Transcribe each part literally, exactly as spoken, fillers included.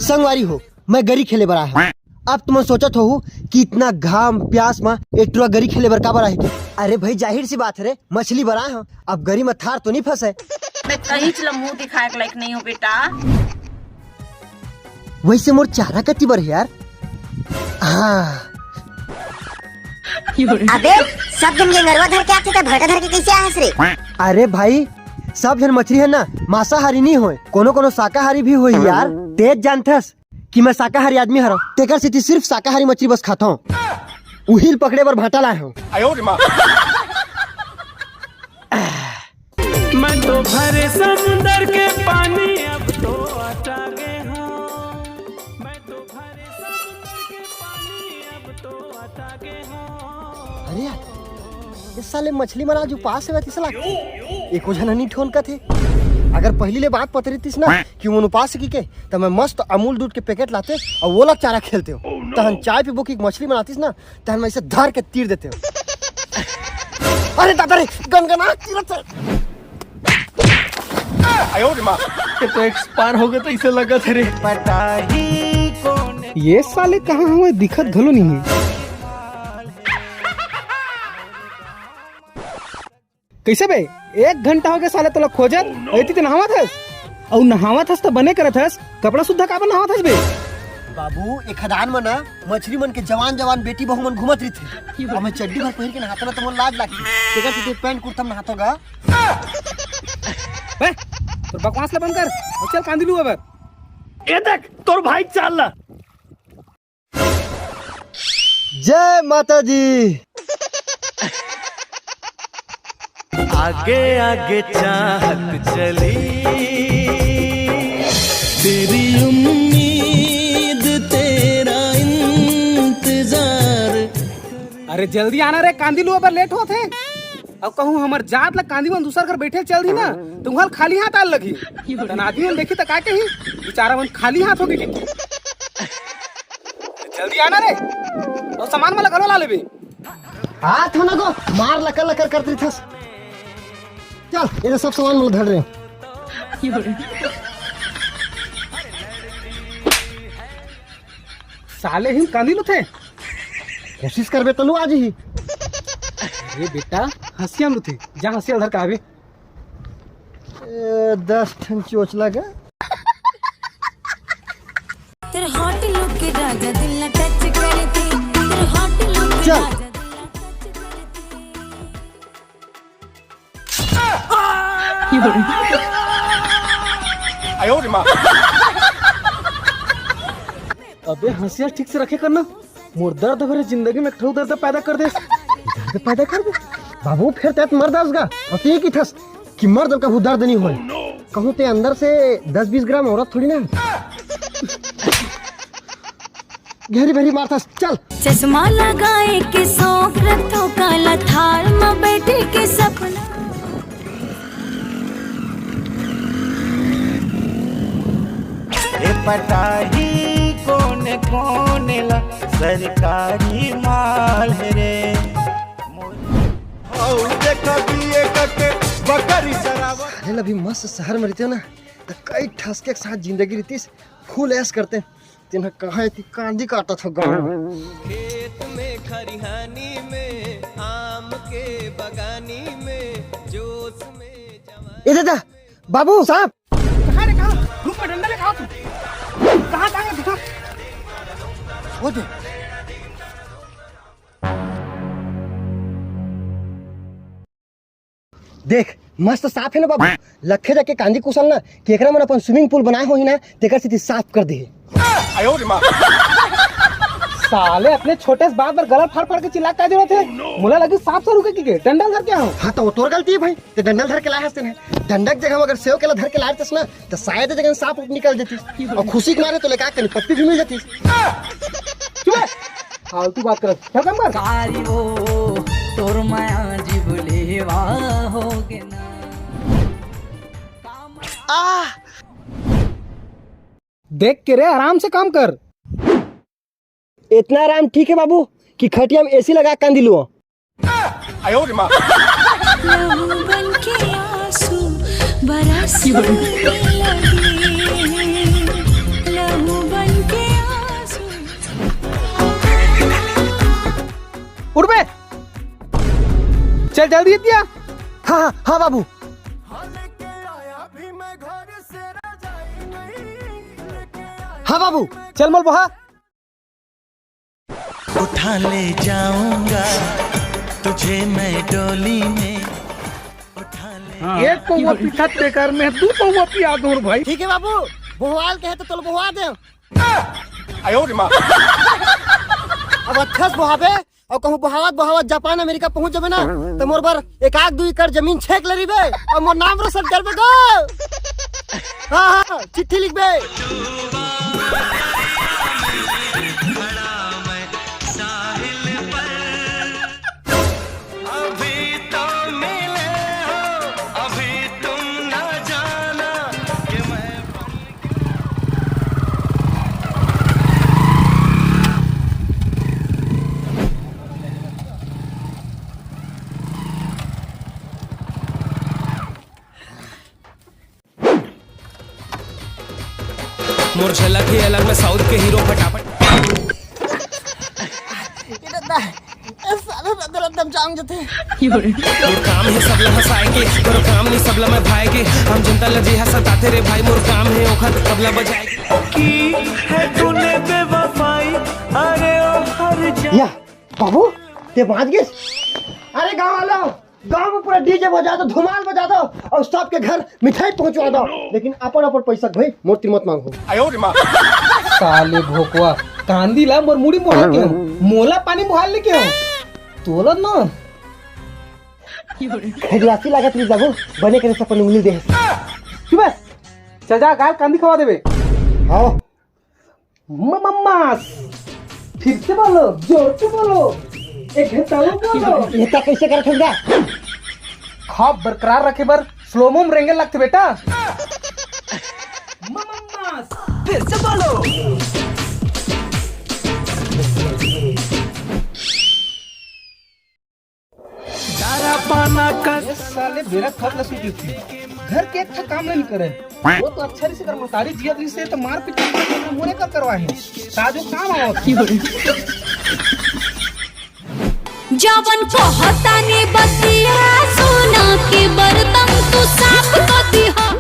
संगवारी हो, मैं गरी खेले बर आए हंव। अब तुमन सोचत होहू कि इतना घाम प्यास म एक टुरा गरी खेले बर काबर आए हे? अरे भाई, जाहिर सी बात हे रे, मछली बर आए हंव। अब गरी म थार तो नहीं फंसे। मैं कहींच ल मुंह दिखाए के लायक नहीं हंव बेटा। वैसे मोर चारा कति बर हे यार? हाँ। अबे, सब झन गेंगरवा धर के आथे त भांटा धर के कैसे आहस रे? अरे भाई, सब झन मछरी हे ना, मांसाहारी नहीं होय, कोनो कोनो शाकाहारी भी होही यार। तेच जानथस कि मैं शाकाहारी आदमी हरव, तेकर सेती सिर्फ शाकाहारी मछरी बस खाथव। उही ल पकड़े बर भांटा लाए हंव। मैं तो भरे समुंदर के पानी अब तो अटा गे हंव। मैं तो भरे समुंदर के पानी अब तो अटा गे हंव। अरे यार, ये साले मछली मन आज उपास हे, वैसे लागथे। एको झन ह नहीं ठोनकत हे। अगर पहली ले बात पता रहितिस ना कि ओमन उपास हे कहिके, त मैं मस्त अमूल दूध के पैकेट लातेंव अउ ओला चारा खेलतेंव। तहन चाय पीबो कि मछली मन आतिस ना, तहन मैं इसे धर के तीर देतेंव। अरे दादा रे, गनगना तीरत हे। ये तो एक्सपायर हो गे तइसे लगत हे रे। ये साले कहाँ हवय, दिखत घलो नहीं हे। कइसे बे? एक घंटा हो गे साले तोला खोजत, अउ एती ते नहावत हस। अउ नहावत हस त बने करत हस, कपड़ा सुद्धा काबर नहावत हस बे? बाबू, ए खदान म ना मछरी मन के जवान जवान बेटी बहू मन घूमत रहिथे। अब मैं चड्डी भर पहिर के नहाथंव ना त मोला लाज लागथे। तेकर सेती पैंट कुर्ता म नहाथंव गा। बे, तोर बकवास ला बंद कर अउ चल कांदी लुए बर। ए देख, तोर भाई चाल ला। जय माता दी। आगे आगे चाहत चली, तेरी उम्मीद, तेरा इंतजार। अरे जल्दी आना रे, कांदी लुए बर लेट होत हे। अउ कहूँ हमर जात ला कांदी मन दूसर घर बैठे चल दी ना, त उहाँ खाली हाथ आल लगही। तन आदमी मन देखी त का कही, बेचारा मन खाली हाथ हो गे। जल्दी आना रे, अउ सामान मन ला घलो ला लेबे। हाथ हो ना गो, मार लकर लकर करत रहिथस। चल, ये सब सामान मन ला धर रहे। साले ही कांदी लुथे। कोशिश करबे तनु आ जही। अरे बेटा, हंसिया लुथे, जा हंसिया धर के आबे। ए, दस ठन चोचला का। तेरे hot look के राजा दिल ना touch करती, तेरे hot look के चल। राजा दिल ना touch करती। अबे हंसिया ठीक से रखे करना, मोर दर्द भरे जिंदगी में एक ठो दर्द पैदा कर दे। दर्द पैदा कर दे? बाबू, फेर तैं मर दस गा, अउ तैं कहिथस कि मर दल कभू दर्द नहीं होय। कहूँ तैं अंदर से दस बीस ग्राम औरत थोड़ी ना। घेरी भेरी मारथस, चल। चश्मा लगाए के शौक रखथो, काला थार म बैठे के सपना। ए पटाही कोन कोन ला सरकारी माल रे। अउ देखा बीए करके बकरी चरावत। अरे अभी मस्त शहर में रहते हो ना, तो कई ठसके के साथ जिंदगी रहतीस, फुल ऐश करते। तेन ह कहाँ एती कांदी काटत हो गाँव। खेत में खरिहानी में आम के बगानी में जोश में जवानी। ए दादा, बाबू, सांप। कहाँ रे, कहाँ? रुख में डंडा लेके आओ तू। कहाँ, कहाँ है? दिखा। वो दे। देख, मस्त साफ है ना बाबू। लखे जाके कांदी कुसल ना, केकरा मन अपन swimming pool बनाए होही ना, तेकर सेती साफ कर दे। साले, अपने छोटे से बात बर गला फाड़ फाड़ के चिल्ला का जरूरत है? मोला लगी सांप सरू के, के डंडा धर के आए हो। हाँ, तो वो तोर गलती है भाई, ते डंडा धर के लाए हस ना। डंडा के जगह अगर सेव केला धर के लाए रहतेस ना, तो शायद ये जगह सांप उप निकल जाती। और खुशी के मारे तो लेकर कहीं पप्पी भी मिल जाती। चुप है। फालतू बात करत। चल काम कर। कारी ओ तोर माया जीव लेवा हो गे ना। आ! देख के रे, आराम से काम कर। इतना आराम ठीक है बाबू कि खटिया में एसी लगा कांदी लुओ। आयो रे माँ। लहू बन के आंसू बरसने लगे, लहू बन के आंसू। उठ बे, चल जल्दी दिया। हाँ, हाँ, हाँ बाबू। हाँ बाबू, चल मोल बहा। उठा ले जाऊंगा तुझे मैं डोली में, उठा ले। हाँ। एक पौवा पीठा बेकार में, दू पौवा पिया दो भाई। ठीक है बाबू, बोहवाल के है तो तोल बोहवा दे। आयो रे माँ। अब अच्छस बोहाबे, अउ कहूँ बोहावत बोहावत जापान अमेरिका पहुंच जाबे ना, तो मोर बर एक आध दू एकड़ जमीन छेक ले रहिबे, अउ मोर नाम रोशन करबे गो। हाँ, हाँ, चिट्ठी लिखबे। अभी तो मिले हो, अभी तुम ना जाना कि मैं मोर झलक ही अलग में साउथ के हीरो फटाफट। ए दादा, ए साले दादा एकदम जाम जथे। मोर काम है सबला हंसाए के, तोर काम नहीं सबला मैं भाए के। हम जनता ला जी हंसताते रे भाई, मोर काम है ओखर तबला बजाए के। की है तूने बेवफाई, अरे ओ हर जा- या, बाबू, ते बाज गेस? अरे गाँव वाला, गांव में पूरा डीजे बजा दो, धुमाल बजा दो और सबके घर मिठाई पहुंचवा दो, लेकिन अपन अपन पैसा भाई मोर तीर मत मांगो। आयो रे माँ। साले भोकवा, कांदी ला मोर मुड़ी मोहाल के हो, मोला पानी मोहाल लेके हो, तोला ना। खजवासी लागत ली जाबो, बने करे से अपन उंगली दे। चुप है, चल जा, गाल कांदी खवा देबे। हाँ। मम्मास, फिर से बोलो, जोर से बोलो, एक घंटा और बोलो। ये तो कैसे करत हन गा? खौफ बरकरार रखे बर स्लोमो में रेंगे लगथे बेटा। मम्मास, फिर से बोलो। दारा पाना कस। ए साले बेरा खत लसु के थी। घर के एक ठा काम नहीं करे। वो तो अच्छा नहीं से कर, मतारी जियत रही से तो मार पीट के मोरे का करवा है। ताजो काम आवत। जवन कहतानी बतिया सुना के बर्तन तू साफ कर दिहा।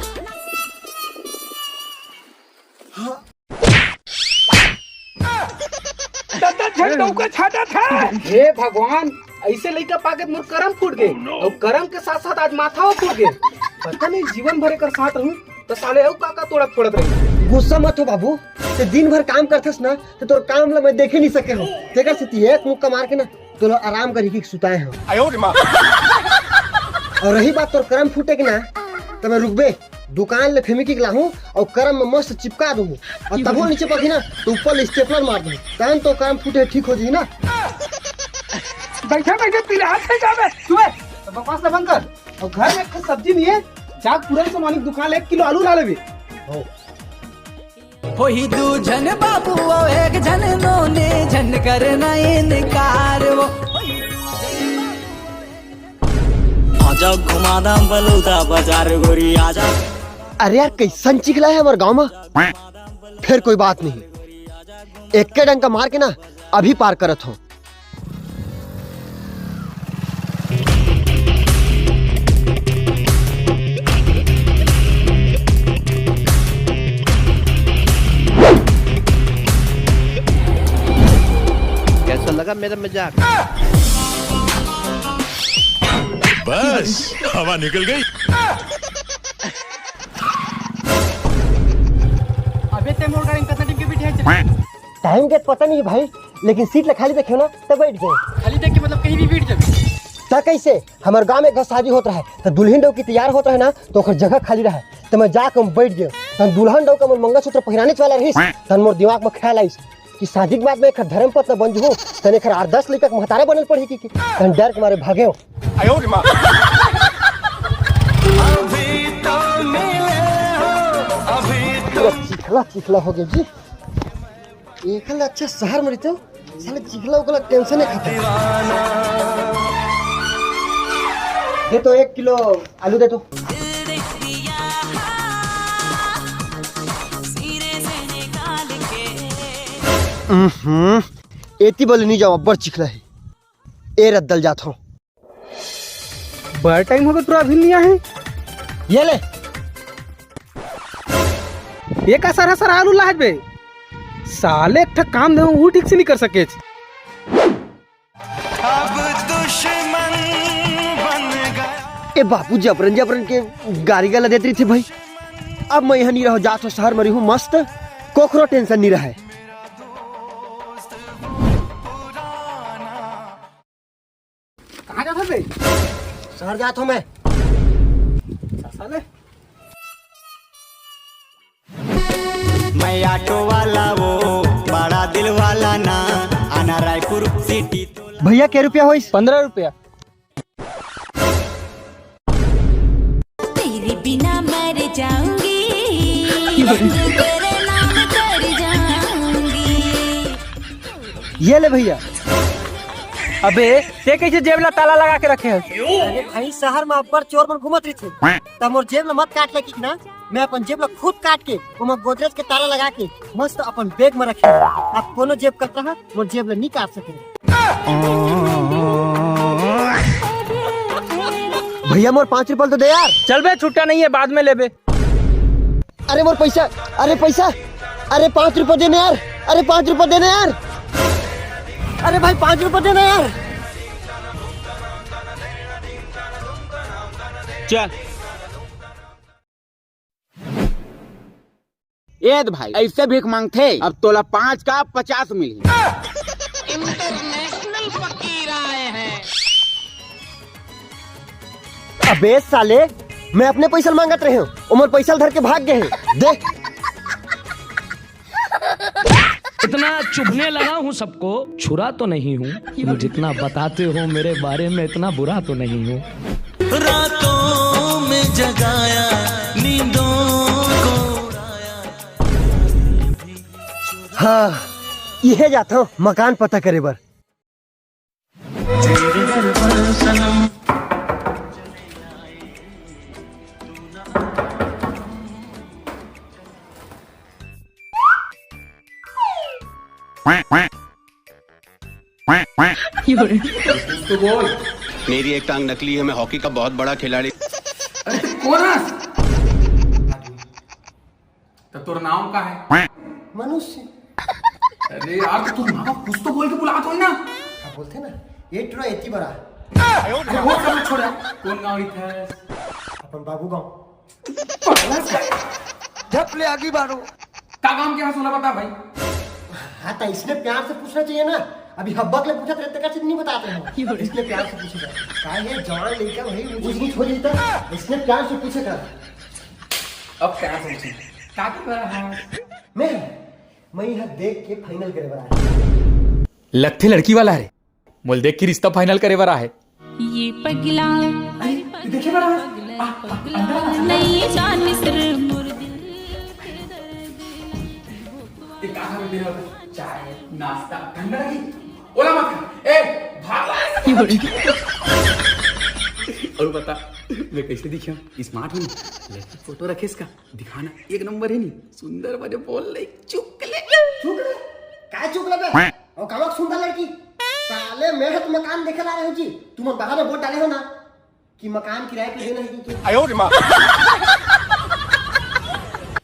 दादा झन डौका छाटा था। हे भगवान, ऐसे लइका पाके मोर करम फूट गे। और करम के साथ साथ आज माथा फूट गे। पता नहीं जीवन भर एकर साथ रहूं तो साले अउ का का तोड़त फोड़त रही। गुस्सा मत हो बाबू, ते दिन भर काम करथस ना, तो तोर काम ला मैं देखे नहीं सके हो। तेकर सेती एक मुक्का मार के ना तोला आराम करी के सुताए हो। आयो रे माँ। और रही बात तोर करम फूटे के ना, तो मैं रुकबे, दुकान ले फेविक्विक लाहूं और करम में मस्त चिपका दूं, और तभो नीचे पकी ना तो ऊपर ले स्टेपलर मार दूं, तहन तो करम फूटे ठीक हो जाई ना। बैठे बैठे पीले हाथ से जावे। सुबह तो बकवास ना बंद कर, और घर में एक ठो सब्जी नहीं है, जा तुरंत से मानिक दुकान ले एक किलो आलू ला लेबे। हो। होही दू झन बाबू अउ एक झन नोने, झन करना इनकार वो। आजा घुमा दाम बलौदा बाजार गोरी आजा। अरे यार, कैसन चिखला है हमारे गांव में। फिर कोई बात नहीं, एक के डंका मार के ना अभी पार करत हो। कैसा लगा मेरा मजाक? बस, हवा निकल गई। अबे ते मोर गाड़ी में कितना दिन के बैठे है? टाइम के पता नहीं भाई, लेकिन सीट ला खाली देखे ना, तब बैठ गए। खाली देख के मतलब कहीं भी बैठ जाबे। त कैसे? हमर गांव में एक घर शादी होत रहे, त दुल्हन डौकी तैयार होत रहे ना, तो ओकर जगह खाली रहे, त मैं जाके हम बैठ गए। तन दुल्हन डौका मोर मंगलसूत्र पहिराने वाला रहिस, तन मोर दिमाग में ख्याल आइस कि शादी के बाद में एकर धर्म पत्नी बन जहूं, तन एकर आठ दस लइका के महतारा बनल पड़ही कि, कि? तन डर के मारे भागे हो। आयो रे माँ। अभी तो मिले हो, अभी तो पूरा चिखला चिखला हो गया जी। एकल अच्छा शहर में रहते हो, साले चिखला उखला टेंशन नहीं खाता। दीवाना। ये तो एक किलो आलू दे तो। हम्म, एती बले नहीं जाओ, अब्बड़ चिखला है। ए रद्दल जात हो। बड़ टाइम हो गया, तोरा अभी नहीं आए। ये ले। ये का सारा सारा आलू लाज बे? साले एक ठक काम दे, वो ठीक से नहीं कर सके। अब दुश्मन बन गया। ए बाबू, जबरन जबरन के गारी गाला देत रही थे भाई। अब मैं यहाँ नहीं रहो, जात हो शहर में रहूँ मस्त, कोखरो टेंशन नहीं रहे। कहाँ जात हो बे? शहर जात हो मैं। साले। मैं ऑटो वाला वो, बड़ा दिल वाला ना, आना रायपुर सिटी तो। भैया, के रुपया होइस? पन्द्रह रुपया। तेरे बिना मर जाऊंगी, तेरे नाम कर जाऊंगी। ये ले भैया। अबे, ते कैसे जेब ला ताला लगा के रखे है? अरे भाई, शहर में अब्बड़ चोर मन घूमत रहिथे, त मोर जेब ला मत काट ले कि ना, मैं अपन जेब ला खुद काट के, ओमा गोदरेज के ताला लगा के, मस्त अपन बैग में रखे। अब कोनो जेब कतरा मोर जेब ला नहीं काट सके। भैया, मोर पाँच रुपया तो दे यार। चल बे, छुट्टा नहीं है, बाद में लेबे। अरे मोर पैसा, अरे पैसा, अरे पाँच रुपया देने यार, अरे पाँच रुपया देने यार, अरे भाई पाँच रुपया देना यार। चल। ए दे भाई, ऐसे भीख मांगथे, अब तोला पाँच का पचास मिली। इंटरनेशनल फकीर आए हैं। अबे साले, मैं अपने पैसा मांगत रहे हूँ, ओमन पैसा धर के भाग गए हैं। दे। इतना चुभने लगा हूँ सबको, छुरा तो नहीं हूँ, जितना बताते हो मेरे बारे में इतना बुरा तो नहीं हूँ। रातों में जगाया, नींदों को उड़ाया। हाँ, इहे जात हूँ मकान पता करे बर। कुछ तो बोल। मेरी एक टांग नकली है, मैं हॉकी का बहुत बड़ा खिलाड़ी। अरे तू कौन है? तो तोर नाम का है? मनुष्य। अरे यार, तो तोर माँ बाप कुछ तो बोल के बुलात होई ना। हाँ, बोलते ना, ये टुरा इतनी बड़ा। अरे वो सब छोड़ यार। कौन गाँव इथे? अपन बाबू गाँव। झप ले आगी बारो। का काम क्या है, सोला बता भाई। हाँ, तो इसने प्यार से पूछना चाहिए ना। अभी हब्बक ले पूछत रहते का चीज नहीं बताते हैं। इसने प्यार से पूछेगा। का ये जवान लड़का भाई, मुझे कुछ नहीं छोड़ देता। इसने प्यार से पूछेगा। अब प्यार से पूछे। का कर रहा है? मैं, मैं यहाँ देख के फाइनल करे वाला है। लगथे लड़की वाला हरे। मोला देख के रिश्ता फाइनल करे बर आहे। ये पगला, अरे, ये देखे बर आहे। आ, आ, अंदर आ, अंदर आ। नहीं जाने सिर मोर दिल के दर्द। ये कहाँ पे तेरा चाय, नाश्ता, ठंडा लगी? ओला मत खा। ए, भाग। और बता, मैं कैसे दिखा? स्मार्ट हूँ ना? लेकिन फोटो रखे इसका। दिखाना एक नंबर है नी, सुंदर बने बोल ले, चुकले। चुकले? काय चुकले बे? और कावक सुंदर लड़की? साले मैं तो मकान देखे ला रहे हो जी, तुम बाहर में वोट डाले हो ना कि मकान किराए पे देना है कि तुम। आयो रे माँ।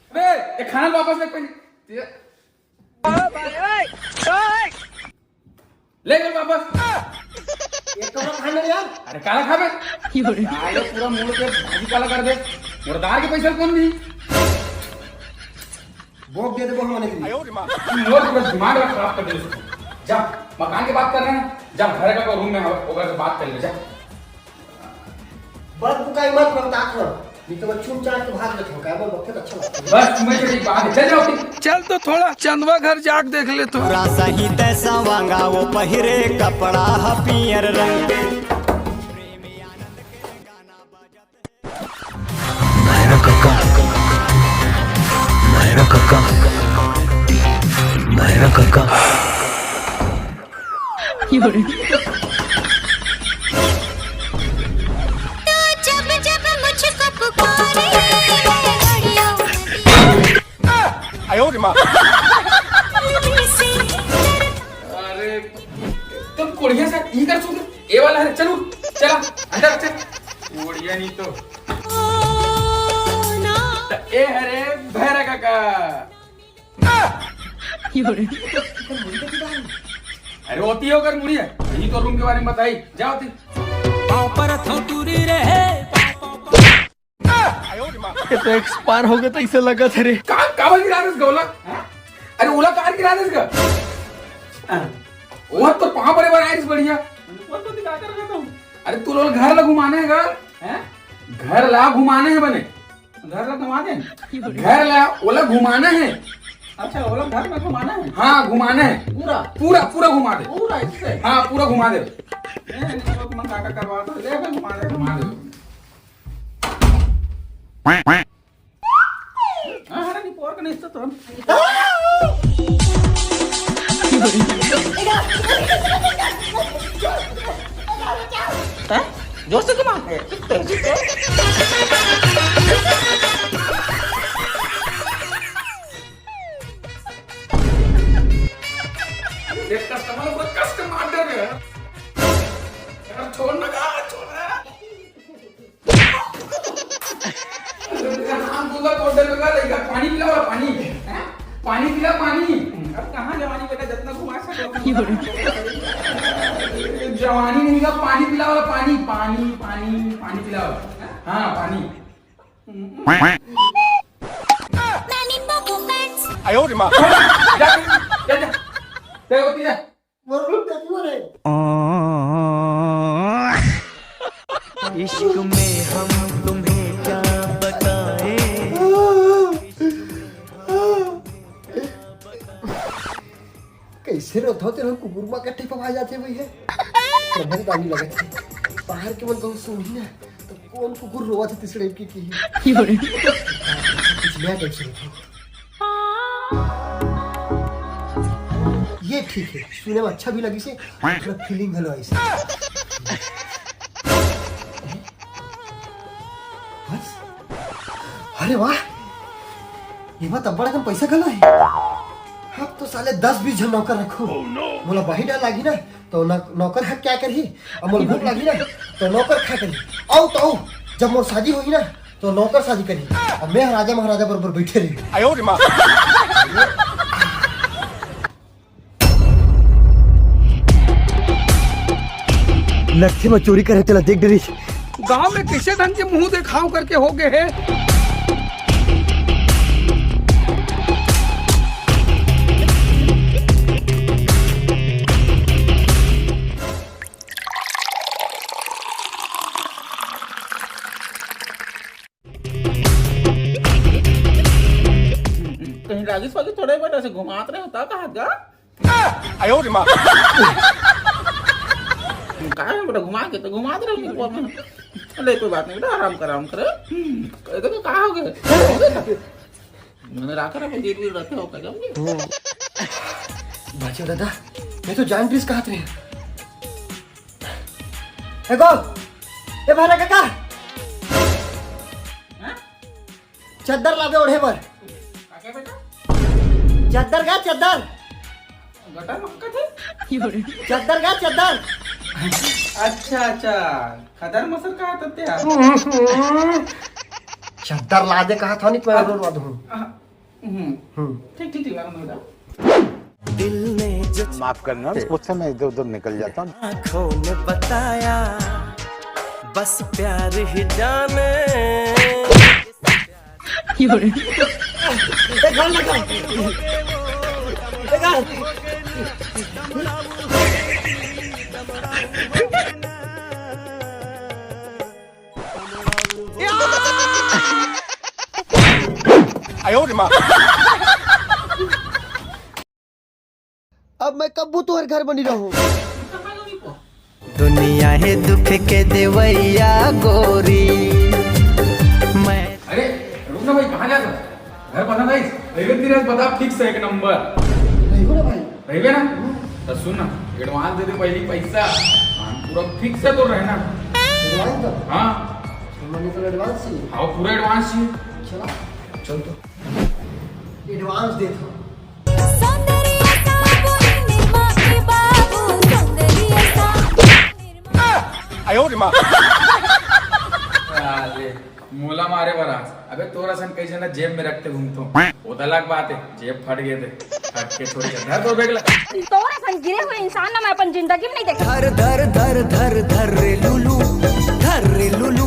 अबे, ये खाना वापस रख पहले। ये ले चल वापस। एक कमरा खाना यार। अरे काला खाबे। साले पूरा मूड़ के भाजी काला कर दे। मुर्दार के पैसा कौन दी? बोक दे दे बोल मने के लिए। तू मोर पूरा दिमाग ला खराब कर दे। जा, मकान के बात कर रहे हैं, जा घर का रूम में होकर से बात कर ले, जा। बस तू काई मत बता कर, नहीं तो मैं चुपचाप के भाग लेता हूँ, क्या बोल, बहुत अच्छा लगता है। बस तुम्हें तो एक बात है, चल जाओ। चल तो थोड़ा चंदवा घर जाके देख ले तो। पूरा सही तैसा वांगा वो पहिरे कपड़ा ह पियर रंग के। नायरा काका, नायरा काका, नायरा काका। अरे, तुम कोढ़िया से ई कर सूत, ए वाला है, चल उठ, चला, अंदर चल। कोढ़िया नहीं तो। ए हरे भैरा काका। अरे होती है ओकर मुड़ी है, यही तो रूम के बारे में बताई, जाओ ती। पाँव पर थौतुरी रहे, पाँव, पाँव, पाँव। ये तो एक्सपायर हो गया, तो इसे लगा था रे। का, का बन गिरा दे इसका ओला? हाँ? अरे ओला कार गिरा दे इसका। हाँ। ओला तो पाँव परे बनाए इस बढ़िया। कौन तो दिखा कर रखा था? अरे तू लोग घर ला घुमाना है घर, हैं? घर ला घुमाना है बने। घर ला घुमा दे। घर ला ओला घुमाना है। अच्छा, ओला घर में घुमाना है? हाँ, घुमाना है। पूरा? पूरा, पूरा घुमा दे। पूरा इससे? हाँ, पूरा घुमा दे। ए, इसको तुम काका करवा दो, ले बे, घुमा दे। घुमा दे। हाँ, अरे, नहीं, पोर के नहीं तो तुम। हैं? जोर से घुमा। देख, कस्टमर को कष्ट मार दे रहे हैं। यार, छोड़ ना, छोड़ ना। हाँ, दूंगा, तोड़ दे, लड़का, लड़का, पानी पिलाओ, पानी। हैं? पानी पिला, पानी। अब कहाँ जवानी बेटा, जितना घुमा सको। जवानी नहीं का, पानी पिलाओ, पानी, पानी, पानी, पानी पिलाओ। हाँ, पानी। आयो रे माँ। जा, जा, जा, जा। जा, जा, जा। इश्क में हम तुम्हें क्या बताएं। कैसे रोत हो तेरा कुकुर माँ कट्टे पवा जाते हुए है। प्रभु दानी लगत है। बाहर के मन कहूँ सुनी ना, तो कौन कुकुर रोवा था तीसरे की की। कुछ नया टाइप से रोत हो। ये ठीक है, सुने में अच्छा भी लगी से, थोड़ा फीलिंग घलो आई से। बस। अरे वाह, ये बात अब्बड़ अकन पैसा घलो है। अब तो साले दस बीस झन नौकर रखो। मोला बाही डर लागी ना, तो न-, नौकर हक क्या करही? अब मोला भूख लागी ना, तो नौकर खा करही। आओ तो आओ, जब मोर शादी होही ना, तो नौकर शादी करही। अब मैं राजा महाराजा बरोबर बैठे रही। आयो रे माँ। नक्शे में चोरी करे तेला देख डरी। गांव में किसे धन के मुंह देखाव करके हो गए है। कहीं रागिस वागिस थोड़े बेटा से घुमात रहे होता कहा जा। आयो रे माँ। कहा है बेटा घुमा के तो घुमात रहे नहीं को में। ले कोई बात नहीं बेटा आराम कर आराम कर। हम्म, कह दे कहा हो गए? मैंने राखा रहा जेब में रखे हो क्या? बाचो दादा, मैं तो जान प्लीज कहा थे। ए गो, ए भारा काका। हाँ? चद्दर लाबे ओढ़े बर। का क्या बेटा? चद्दर का चद्दर। गटर मक्का थे? चद्दर का चद्दर। अच्छा, अच्छा। खदर मसर कहा था ते आप? चद्दर ला दे कहा था नहीं तो मैं रोड वाद हूँ। हम्म। हम्म। ठीक, ठीक, ठीक, आराम हो जाओ। दिल ने जो माफ करना, मुझसे मैं इधर उधर निकल जाता हूँ। आंखों ने बताया, बस प्यार ही जाने। ए, गाल लगा। ए, गाल। आयो रे माँ। अब मैं कब्बू तुहर घर बनी रहूं। दुनिया है दुख के देवैया गोरी। मैं अरे रुक ना भाई, कहाँ जाता? घर बना था इस? रहिबे तेरे बता, फिक्स है एक नंबर। रहिबे ना भाई। रहिबे ना? तो सुन ना, एडवांस दे दे पहली पैसा। हाँ, पूरा फिक्स है तो रहना। एडवांस दो? हाँ। मनी तो एडवांस ही। हाँ, पूरा एडवांस ही। चला। चल तो। एडवांस देत हूँ। अरे, मोला मारे बर आज। अबे, तोर असन कई झन जेब में रखते घूमतो। वो तो अलग बात है, जेब फट गए थे। फट के थोड़ी धर तो बैग ला। तोर असन गिरे हुए इंसान ना मैं अपन जिंदगी में नहीं देखा। धर धर धर धर धर रे लुलु, धर रे लुलु,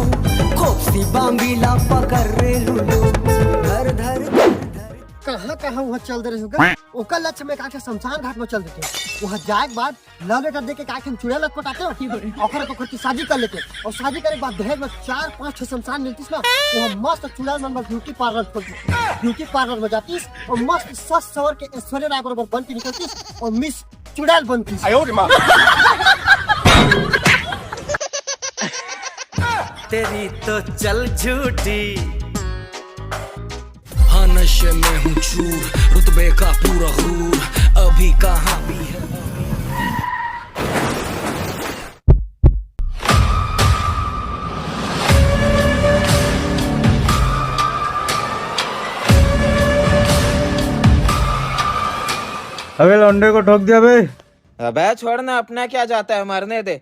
खोपसी बांबीला पकड़ रे लुलु, धर धर धर धर। कहाँ कहाँ वहाँ चल दे रहे होगा? ओकर लक्ष्य में काके शमशान घाट में चल देते। वहाँ जाए के बाद लव लेटर दे के काके हम चुड़ैल लटपटाते हो। ओकर तो खुद की शादी कर लेते और शादी करे के बाद दहेज में चार पाँच ठो शमशान मिलतीस ना, वो हम मस्त चुड़ैल मन बर ब्यूटी पार्लर खोलतीस। ब्यूटी पार्लर में जातीस और मस्त सस सवर के ऐश्वर्या राय बरोबर बन के निकलतीस और मिस चुड़ैल बनतीस। तेरी तो चल झूठी। हाँ, नशे में हूँ चूर, रुतबे का पूरा हूर, अभी कहाँ भी है। अबे लौंडे को ठोक दिया बे। अबे छोड़ ना, अपना क्या जाता है, मरने दे।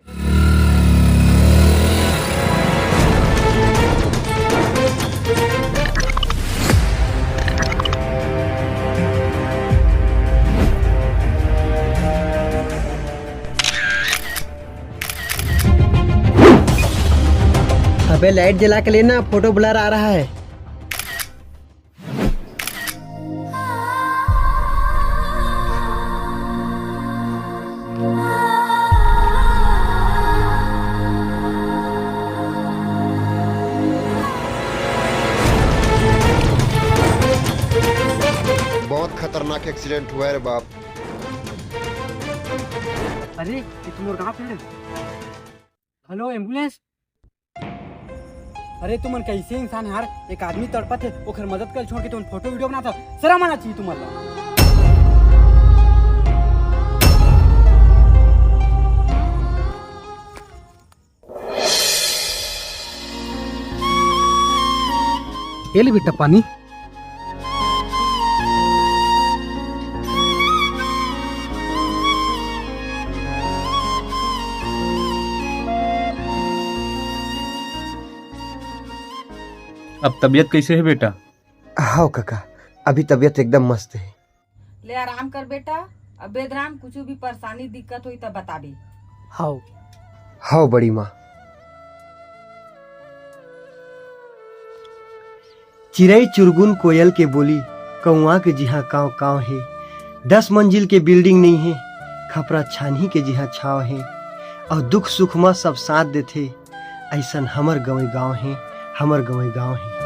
अबे लाइट जला के लेना, फोटो ब्लर आ रहा है। बहुत खतरनाक एक्सीडेंट हुआ है रे बाप। अरे ये तो मोर गांव के हरे। Hello ambulance. अरे तुमन कैसे इंसान यार, एक आदमी तड़पत हे, ओकर मदद कर छोड़ के तुमन फोटो वीडियो बनात हो, शर्म आना चाहिए तुमन ला। ये ले बेटा पानी। अब तबीयत कैसे है बेटा? हाँ काका, अभी तबीयत एकदम मस्त है। ले आराम कर बेटा। अब बेदराम कुछ भी परेशानी दिक्कत होई त बताबे। हाव। हाव बड़ी माँ। चिरई चुरगुन कोयल के बोली, कौआ के जिहाँ काव काव हे। दस मंजिल के बिल्डिंग नइ हे, खपरा छानही के जिहाँ छाव हे। अउ दुख सुख म सब साथ देथे, अइसन हमर गंवई गाँव हे, हमर गंवई गाँव हे।